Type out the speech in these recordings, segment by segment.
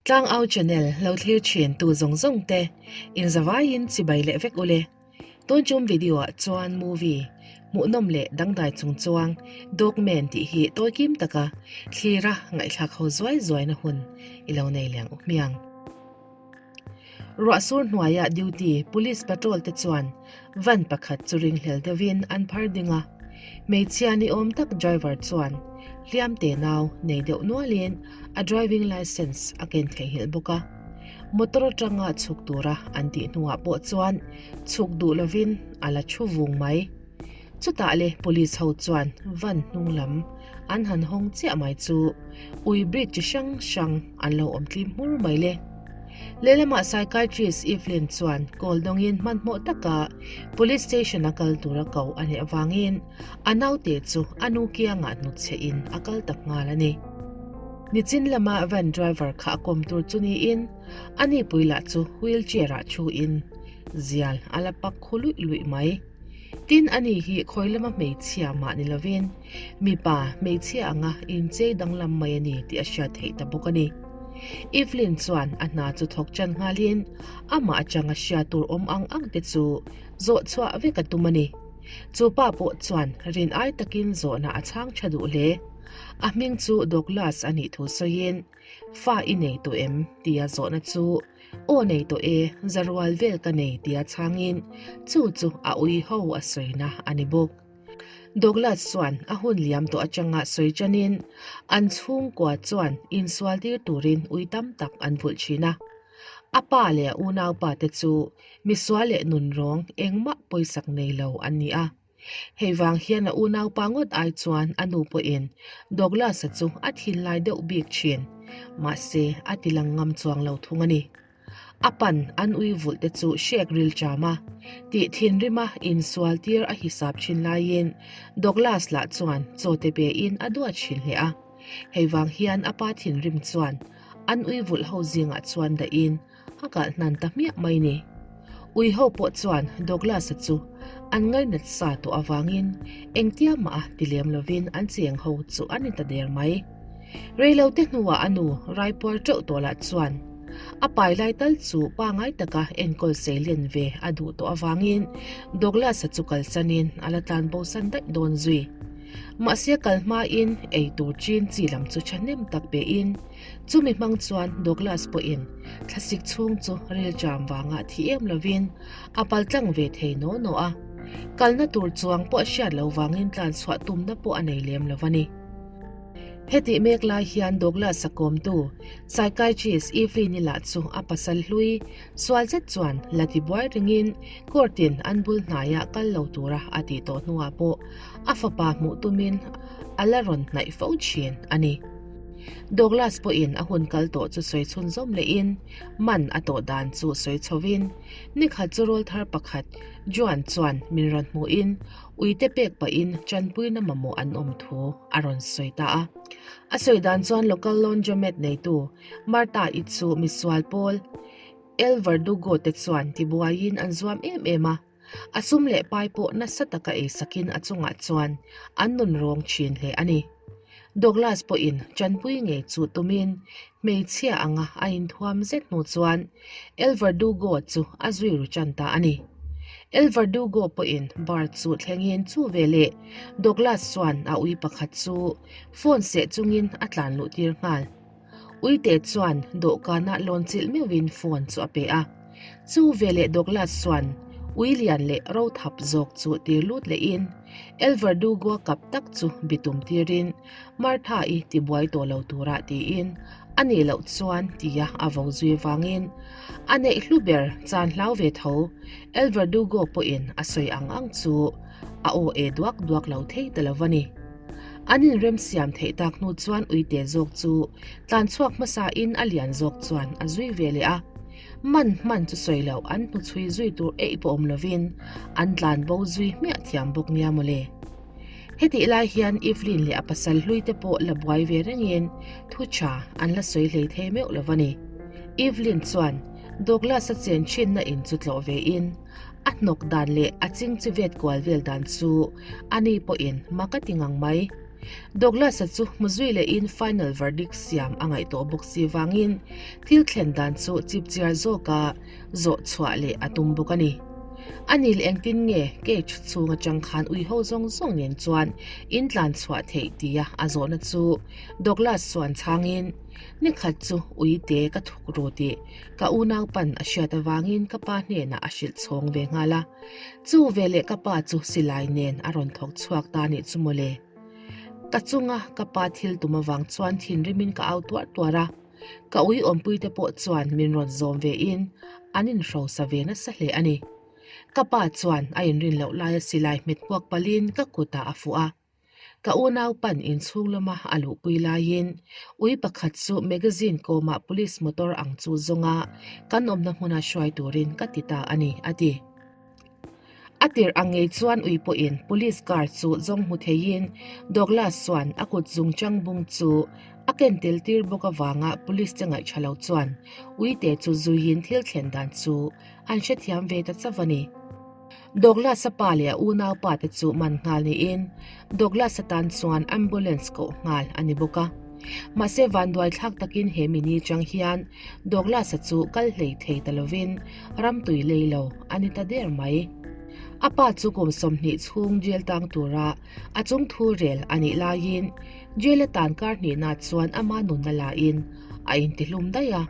Tlangau channel lo thlir thin tu zawng zawng te inzavaiin chibai leh vek ule. Tun chum video ah chuan movie hmuhnawm leh dangdai chung chuang Dog Man tih hi tawi kim taka thlira ngaihthlak ho zuai zuaina hun i lo nei leng u hmiang. Ruahsur hnuaia duty police patrol te chuan van pakhat chu ringhlel deuhin an phar ding a, hmeichhia ni awm tak driver chuan hliam te nau nei deuh nualin a driving licence a ken theihnghilh bawk a. Motor atanga chhuk tura an tih hnuah pawh chuan chhuk duh lovin a la thu vung mai. Chutah le police ho chuan van hnung lam an han hawng chiah mai chu ui breed chi hrang hrang an lo awm tlim hmur mai le. Lehlamah psychiatrist Evelyn chuan call dawngin hmanhmawh taka police station a kal tura ko a nih avangin a naute chu a nu kiangah hnutchhe in a kal ta nghal a ni. Nichin lama van driver kha a kawm tur chu niin a nipui lah chu wheelchair ah thu in zial a la pak khu luih luih mai. Tin, ani hi khawi lama hmeichhia mah ni lovin mipa hmeichhia anga inchei danglam mai a ni tih a hriat theih ta bawk a ni. Evelyn chuan a hna chu thawk chan nghalin amah atanga hriat tur awm ang ang te chu zawh chhuah vek a tum a ni. Chu pa pawh chuan rin ai takin zawhna a chhang tha duh hle. A hming chu Douglas a nih thu sawiin, Fa i nei tawh em? tia zawhna chu Aw nei tawh e, zarual vel ka nei tia chhangin chu chu a ui ho a sawina a ni bawk. Douglas chuan a hun liam tawh atanga sawi chanin an chhungkua chuan insual tir turin ui tam tak an vulh thin a. A pa leh a unaupa te chu misual leh nunrawng engmah pawisak nei lo an ni a. Hei vang hian a unaupa ngawt ai chuan a nu pawhin Douglas-a chu a thinlai deuh bik thin. Mahse, a ti lang ngam chuang lo thung a ni. A pan an ui vulh te chu hrek ril cham a, tih thinrima insual tir a hisap thin laiin Douglas lah chuan chaw te pein a duat thin hle a. Hei vang hian a pa thinrim chuan an ui vulh ho zingah chuan dahin A kalh hnan ta hmiah mai ni. Ui ho pawh chuan Douglas-a chu an ngainat sa tawh avangin engtia mah a ti lem lovin an cheng ho chu a ni ta der mai. Reilote hnuah a nu raipuar teuh tawh lah chuan a pai lai tal chu pangai taka enkawl seilen ve a duh tawh avangin Douglas-a chu kalsanin a la tlan bosan daih dawn zui. Mahse kal hmain ei tur chin chi lam chu thahnem tak pein Chumi hmang chuan Douglas pawhin thlasik chhung chu rilṭam vanga thi em lovin a paltlang ve thei naw naw a, kalna tur chuang pawh hriat lo vangin tlanchhuah tumna pawh a nei lem lo a ni. Hetih mek lai hian Douglas-a kawmtu psychiatrist Evelyn-i lah chu a pasal hlui sual zet chuan la tibuai ringin court-in an bul hnaiah kal lo tura a tih tawh hnuah pawh a fapa hmuh tumin a la rawn hnaih fo thin a ni. Douglas pawhin a hun kal tawh chu sawi chhunzawm lehin man a tawh dan chu sawi chhovin nikhat chu rawlthar pakhat Juan chuan min rawn hmuhin uite pek pahin tanpuina mamawh an awm thu a rawn sawi ta a. A sawi dan chuan local laundromat neitu Martha-i chu misual pawl El Verdugo te chuan tibuaiin an zuam em em a. A sum leh pai pawh nasa taka ei sakin a chungah chuan an nun rawng thin hle a ni. Douglas pawhin tanpui ngei chu tumin hmeichhia anga a inthuam zet hnu chuan El Verdugo chu a zui ru tan ta a ni. El Verdugo pawhin bar chu thlengin chu veleh Douglas chuan a ui pakhat chu phone seh chungin a tlan luh tir nghal. Uite chuan dawhkanah lawn chilh meuhin phone chu a pe a. Chu veleh Douglas chuan ui lian leh ro thap zawk chu tir lut lehin El Verdugo kap tak chu bitum tirin Martha-i tibuai tawh lo tura tiin a nih loh chuan tia a vo zui vangin a neih hlu ber chan hlau ve tho El Verdugo pawhin a sawi ang ang chu a aw e duak duak lo thei ta lo va ni. An inremsiam theih tak hnu chuan uite zawk chu tlan chhuak hmasain a lian zawk chuan a zui ve leh a. Man hman chu sawi loh an hnuchhui zui tur eih pawh awm lovin an tlan bo zui hmiah thiam bawk nia mawle. Hetih lai hian Evelyn leh a pasal hlui te pawh la buai ve rengin thu tha an la sawi hlei thei meuh lo va ni. Evelyn chuan Douglas-a chen thinna in chu tlawh vein A hnawk dan leh a ching chi vet kual vel dan chu a ni pawhin mak a ti ngang mai. Douglas-a chu hmu zui lehin final verdict siam a ngaih tawh bawk si vangin thil thlen dan chu chipchiar zawka zawh chhuah leh a tum bawk a ni. A nil engtin nge cage chhung atang khan ui ho zawng zawng nen chuan in tlan chhuah theih tia a zawhna chu Douglas chuan chhangin, Nikhat chu uite ka thuk ru tih ka unau pan a hriat avangin ka pa hnenah a hrilh chhawng ve nghal a. Chu veleh ka pa chu silai nen a rawn thawk chhuak ta nih chu mawle. Ka chunga ka pa thil tum avang chuan thinrimin ka au tuar tuar a, ka ui awmpuite pawh chuan min rawn zawm ve in an inhrosa ve nasa hle a ni. Ka pa chuan a inrin loh laia silai hmet puak palhin ka kutah a fuh a. Ka unau pan inchhung lama a luhpui laiin ui pakhat chu magazine kawmah police motor ang chu zawnga kan awmna hmuna hruai turin ka ti ta a ni, a ti. A tirh ang ngei chuan ui pawhin police car chu zawng hmu theiin Douglas chuan a kut zungchang bung chu a ken tel tir bawk avanga police te ngaih tha lo chuan uite chu zuiin thil thlen dan chu an hrethiam ve ta chauh a ni. Douglas-a pa leh a unaupa te chu man nghal niin Douglas-a tan chuan ambulance koh nghal a ni bawk a. Mahse vanduai thlak takin he mini chang hian Douglas-a chu kal hlei thei ta lovin ramtui lei lo a ni ta der mai. A pa chu kum 20 chhung jail tang tura a chung thu rel a nih laiin Jail a tan kar hnihna chuan ama nunna lain a intihlum daih a.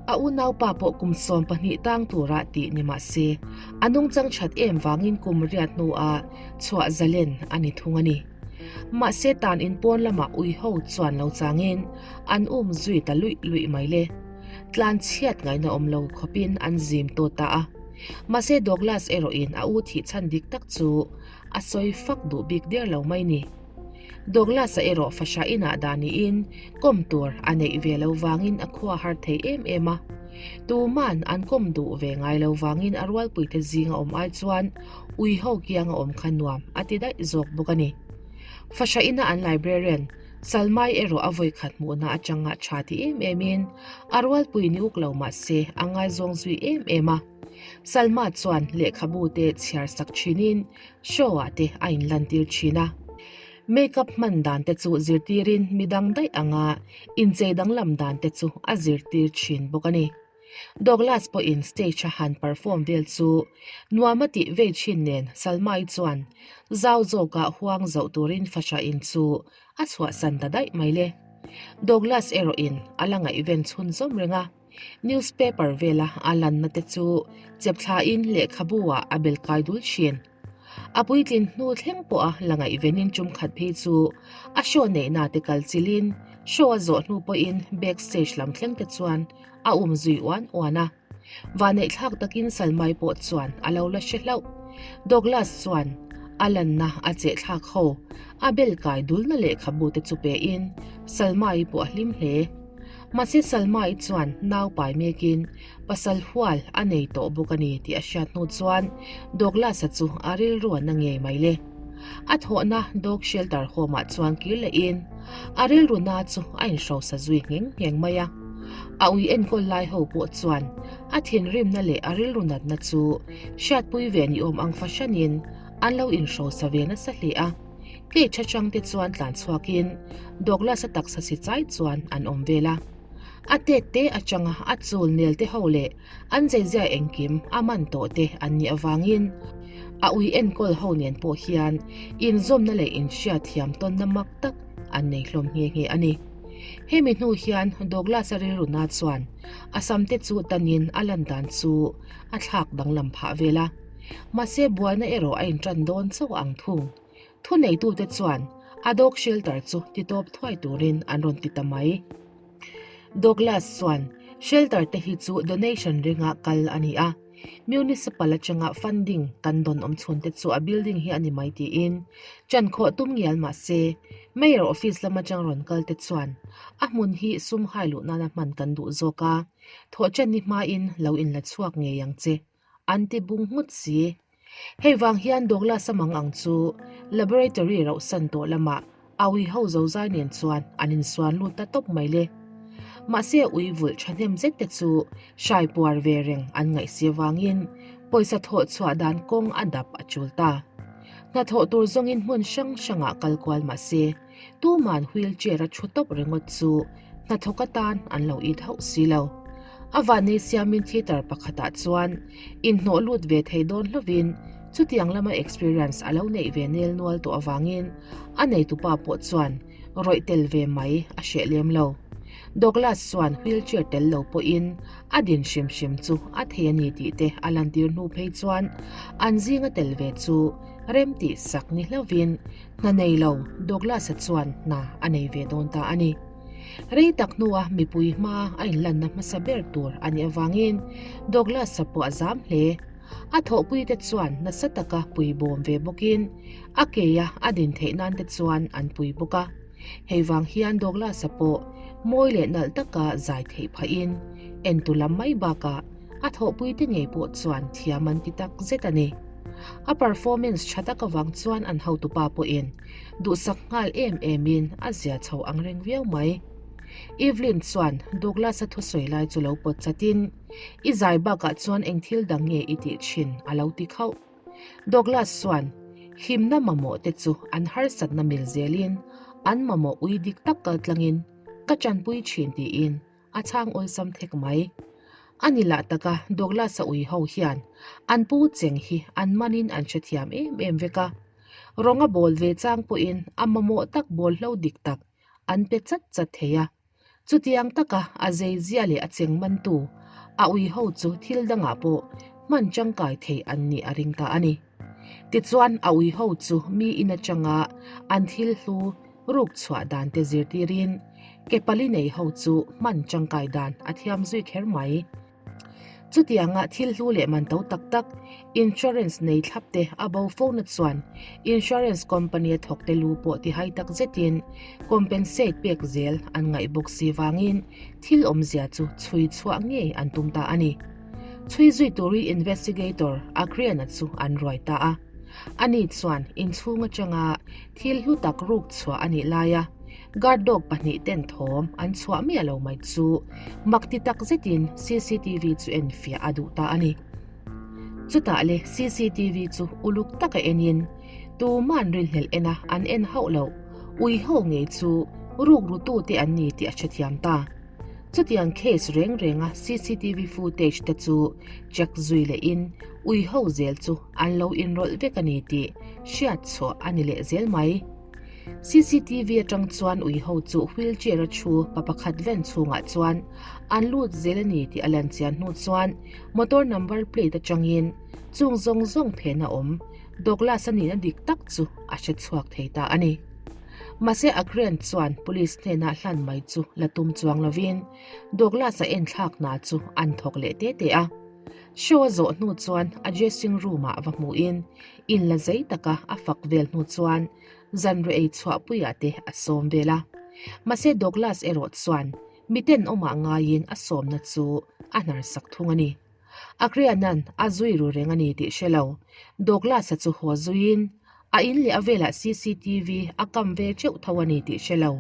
A unaupa pawh kum 12 tang tura tih ni mah se, a nungchang that em vangin kum riat hnuah chhuah zalen a ni thung a ni. Mahse tan in pawn lamah ui ho chuan lo changin an um zui ta luih luih mai le. Tlan chhiat ngaihna awm lo khawpin an zim tawt ta a. Mahse Douglas erawhin a u thih chhan dik tak chu a sawi fak duh bik der lo mai ni. Douglas-a erawh fahrah inah dah niin kawm tur a neih ve lo vangin a khua har thei em em a. Tuman an kawm duh ve ngai lo vangin a rualpuite zinga awm ai chuan ui ho kianga awm kha nuam a ti daih zawk bawk a ni. Fahrah ina an librarian Salmai erawh a vawikhat hmuhna atanga tha ti em emin a rualpui ni uk lo mah se a ngaizawng zui em em a. Salma chuan lehkhabu te chhiar sak thinin Show-ah te a inlantir thin a. Make-up hman dan te chu zirtirin midang daih anga inchei danglam dan te chu a zirtir thin bawk a ni. Douglas pawhin stage-a han perform vel chu nuam a tih vei thin nen Salma-i chuan zau zawkah huang zoh turin fahrah in chu a chhuahsan ta daih mai le. Douglas erawhin a la ngaihven chhunzawm reng a. Newspaper vela a lanna te chu chep thlain lehkhabu ah a bel kai dul thin. A puitlin hnu thleng pawha la ngaihvenin tum khat phei chu a show neihna te kal chilhin show a zawh hnu pawhin backstage lam thleng te chuan a um zui uan uan a. Vanneih thlak takin Salmai pawh chuan a lo la hre hlauh. Douglas chuan a lanna a cheh thlak ho a bel kai dulna lehkhabu te chu pein Salmai pawh a hlim hle. Mahse Salma-i chuan nau pai mekin pasal hual a nei tawh bawk a ni tih a hriat hnu chuan Douglas-a chu a rilru a na ngei mai le. A thawhna dog shelter home-ah chuan kir lehin a rilru na chu a inhrosa zui ngheng ngheng mai a. A ui enkawl lai ho pawh chuan a thinrimna leh a rilru natna chu hriatpui ve ni awm ang fahranin an lo inhrosa ve nasa hle a. Kei tha chang te chuan tlan chhuakin Douglas-a taksa si chai chuan an awm vel a. A tet te atanga a chul nel te ho leh an zeizia engkim a man tawh te an nih avangin a ui enkawl ho nen pawh hian inzawmna leh inhriatthiam tawnna mak tak an nei hlawm nghe nghe a ni. Hemi hnu hian Douglas-a rilruna chuan a sam te chu tanin a lan dan chu a thlak danglam phah vel a. Mahse buaina erawh a intan dawn chauh ang thung. Thuneitute chuan a dog shelter chu titawp thuai turin an rawn ti ta mai. Douglas chuan shelter te hi chu donation ringa kal a ni a, municipal atanga funding kan dawn awm chhun te chu a building hi a ni mai tiin chan khawh tum ngial mah se Mayor office lam atang rawn kal te chuan a hmun hi sum hai luh nana hman kan duh zawk a, thawhchan ni hmain lo inla chhuak ngei ang che. An ti bung nghut si. Hei vang hian Douglas a mang ang chu laboratory rauhsan tawh lamah a ui ho zozai nen chuan an insuan lut ta tawp mai le. Mahse ui vulh thahnem zet te chu hrai puar ve reng an ngaih si avangin pawisa thawh chhuah dan kawng a dap a chul ta. Hnathawh tur zawngin hmun hrang hrangah kal kual mahse. Tuman wheelchair a thu tawp ringawt chu hnathawk atan an lo it hauh si lo. A vannei siamin theatre pakhatah chuan inhnawh lut ve thei dawn hlovin chutiang lama experience a lo neih ve nel nual tawh avangin a neitupa pawh chuan rawih tel ve mai a hreh lem lo. Douglas chuan wheelchair tel lo pawhin a din hrim hrim chu a thei a ni tih te a lantir hnu phei chuan an zinga tel ve chu rem tih sak ni hlauhin Hna nei lo, Douglas-a chuan hna a nei ve dawn ta a ni. Rei tak hnua mipui hma a inlanna hmasa ber tur a nih avangin Douglas-a pawh a zam hle. A thawhpuite chuan nasa taka pui bawm ve bawkin a keia a din theih nan te chuan an pui bawk a. Hei vang hian Douglas-a pawh mawi leh nalh taka zai theih phahin entu lam mai bakah a thawhpuite ngei pawh chuan thiam an ti tak zet a ni. A performance tha tak avang chuan an hotupa pawhin duhsak nghal em emin a zia chho ang reng viau mai. Evelyn chuan Douglas-a thusawi lai chu lo pawt chatin, I zai bakah chuan eng thil dang nge i tih thin? a lo ti khauh. Douglas chuan hlimna mamawh te chu an harsatna mil zelin an mamawh ui dik tak kaltlangin ka tanpui thin tiin a chhang awlsam thek mai. A ni lah taka Douglas-a ui ho hian an pu cheng hi an manin an hrethiam em em vek a. Rawnga bawl ve chang pawhin a mamawh tak bawl hlo dik tak an pe chat chat thei a. Chutiang taka a zeizia leh a cheng mantu a ui ho chu thil dangah pawh hman tangkai thei an nih a ring ta a ni. Tichuan a ui ho chu mi in atanga an thil hlu ruk chhuah dan te zirtirin ke pali nei ho chu hman tangkai dan a thiam zui kher mai. Chutianga thil hlu leh man to tak tak insurance nei thlap te a bo fo na chuan insurance company a thawk te lu pawh tihai tak zetin compensate pek zel an ngaih bawk si vangin thil awmzia chu chhui chhuah ngei an tum ta a ni. Chhui zui turin investigator Akriana chu an ruai ta a. Ani chuan inchhung atanga thil hlu tak ruk chhuah a nih laia guard dog pahnih ten thawm an chhuah miah lo mai chu mak ti tak zetin cctv chu en fiah a duh ta a ni. Chutah le cctv chu uluk taka enin tuman rinhlelh ena an en hauh loh ui ho ngei chu ruk rutute an ni tih a hrethiam ta. Chutiang case reng renga cctv footage te chu check zui lehin ui ho zel chu an lo inrawlh vek a ni tih hriat chhuah a ni leh zel mai. Cctv atang chuan ui ho chu wheelchair a thu pa pakhat ven chhungah chuan an lut zel a ni tih a lan chian hnu chuan motor number plate atangin chung zawng zawng phen a awm Douglas a nihna dik tak chu a hre chhuak thei ta a ni. Mahse Akrian chuan police hnenah hlan mai chu la tum chuang lovin Douglas-a enthlak hna chu an thawk leh te te a. Show a zawh hnu chuan a dressing room-ah va hmuhin in la zei taka a fak vel hnu chuan zanriah ei chhuahpuiah te a sawm vel a. Mahse Douglas erawh chuan miten awmah ngaiin a sawmna chu a hnarsak thung a ni. Akrianan a zui ru reng a ni tih hre lo. Douglas-a chu haw zuiin a in leh a velah cctv a kam ve teuh tho a ni tih hre lo.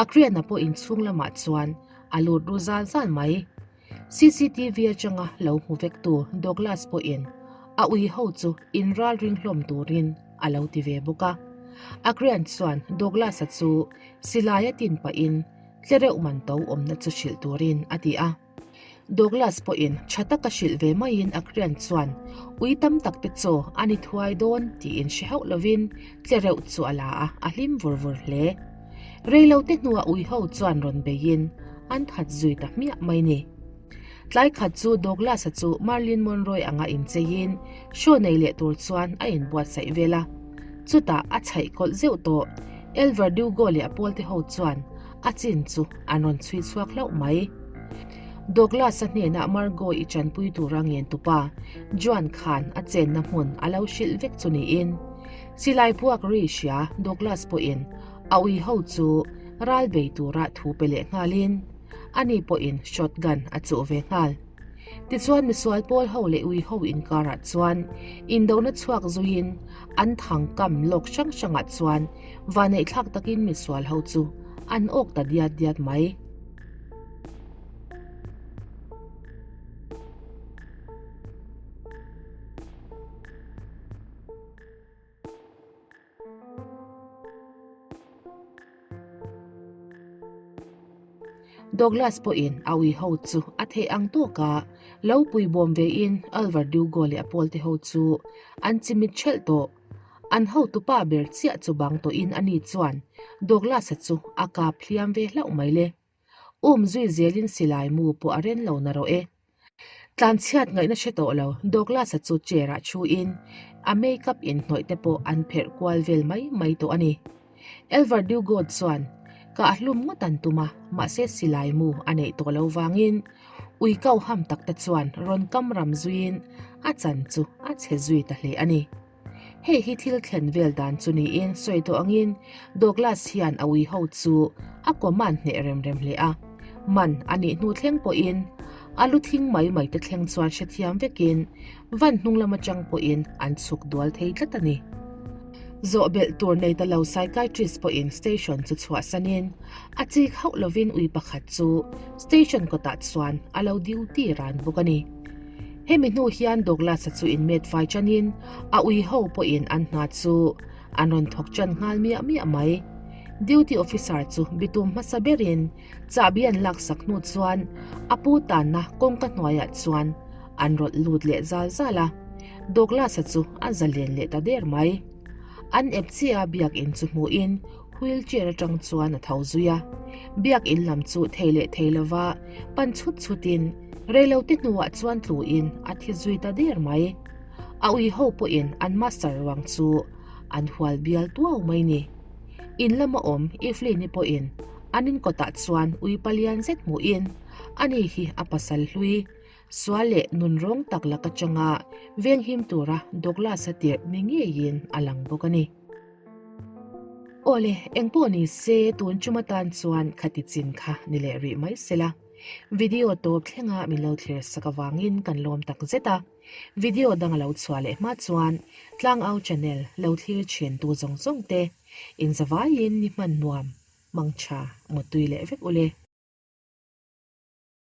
Akriana pawh inchhung lamah chuan a lut ru zal zal mai. Cctv atanga lo hmu vektu Douglas pawhin a ui ho chu inralring hlawm turin a lo ti ve bawk a. Akrian chuan Douglas-a chu silai a tin pahin tlereuh man to awmna chu hrilh turin a ti a. Douglas pawhin tha taka hrilh ve maiin Akrian chuan ui tam tak te chaw a ni thuai dawn tiin hre hauh lovin tle reuh chu a la a, a hlim vur vur hle. Reilote hnuah ui ho chuan rawn beiin an that zui ta hmiah mai ni. Tlai khat chu Douglas-a chu Marilyn Monroe anga incheiin show nei leh tur chuan a inbuatsaih vel a. Chutah a chhaih kawlh zeuh tawh. El Verdugo leh a pawlte ho chuan a chin chu an rawn chhui chhuak hlauh mai. Douglas-a hnenah Margot i tanpui tura ngen tupa Juan khan a chenna hmun a lo hrilh vek chu niin silai puak ri hria Douglas pawhin a ui ho chu ral bei tura thu pe leh nghalin ani pawhin shotgun a chuh ve nghal. Tichuan misual pawl ho leh ui ho inkarah chuan indona chhuak zuiin an thang kam lawk hrang hrangah chuan Vaneihthlak takin misual ho chu an awk ta diat diat mai. Douglas pawhin a ui ho chu a theih ang tawka lo pui bawm vein Alvar Dugo leh a pawlte ho chu an chimit ṭhelh tawh. An hotupa ber chiah chu bang tawhin ani chuan Douglas-a chu a kap hliam ve hlauh mai le. Um zui zelin silai mu pawh a ren lo na rawh e. Tlanchhiat ngaihna hre tawh lo, Douglas-a chu chair-ah thuin a make-up inhnawih te pawh an pherh kual vel mai mai tawh a ni. Elver Dugood chuan kah hlum ngawt an tum a, mahse silai mu a neih tawh lo vangin ui kau ham tak te chuan rawn kam ram zuiin a chan chu a chhe zui ta hle a ni. Hei hi thil thlen vel dan chu niin sawi tawh angin Douglas hian a ui ho chu a command hneh rem rem hle a. Man a nih hnu thleng pawhin a lu thing mai mai te thleng chuan hrethiam vekin van hnung lam atang pawhin an chhuk dual thei tlat a ni. Zawh belh tur nei ta lo psychiatrist pawhin station chu chhuahsanin a chik hauh lovin ui pakhat chu station kawtah chuan a lo duty ran bawk a ni. Hemi hnu hian Douglas-a chu inmet fai chanin a ui ho pawhin an hna chu an rawn thawk chan nghal miah miah mai. Duty officer chu bitum hmasa berin chahbi an laksak hnu chuan a pu tanna kawngka hnuaiah chuan an rawlh lut leh zal zal a, Douglas-a chu a zalen leh ta der mai. An ep chiah a biakin chu hmuhin wheel chair atang chuan a tho zui a, biakin lam chu thei leh thei lova pan chhut chhutin Reilote hnuah chuan tluin a thi zui ta der mai. A ui ho pawhin an master ruang chu an hual bial tuau mai ni. In lama awm Evelyn-i pawhin an in kawtah chuan ui palian zet hmuhin ani hi a pasal hlui, sual leh nunrawng tak lak atanga venghim tura Douglas-a tirh ni ngeiin a lang bawk a ni. Awle, engpawh ni se tun chum atan chuan khati chin kha ni leh rih mai sela. Video tawp thlenga min lo thlir sak avangin kan lawm tak zet a, video dang a lo chhuah leh hma chuan Tlangau channel lo thlir thin tu zawng zawng te inzavaiin ni hman nuam, mangtha, mutui leh vek ule.